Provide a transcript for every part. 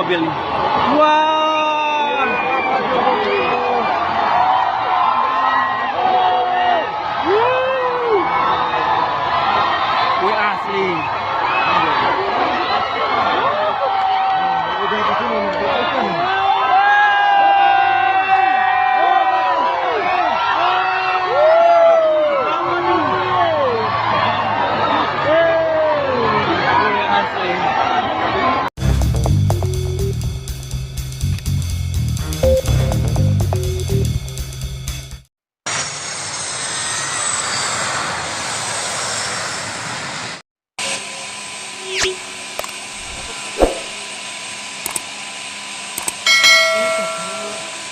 Mobil nih. Wah. Wih, asli. Udah di sini nih. Wih, asli.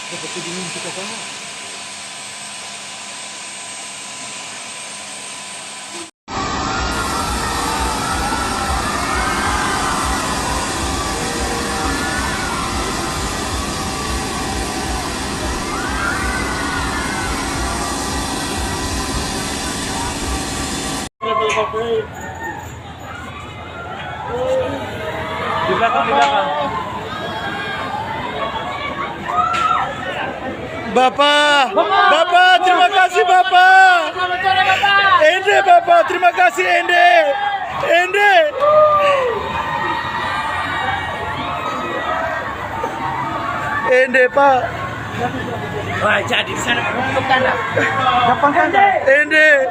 Seperti di mimpi, Kakak. Di belakang, di belakang. Bapak, Bapak, terima kasih, Bapak. Ende, Bapak, terima kasih, Ende. Ende. Ende, Pak. Wah, jadi di sana tutup tanda. Ende.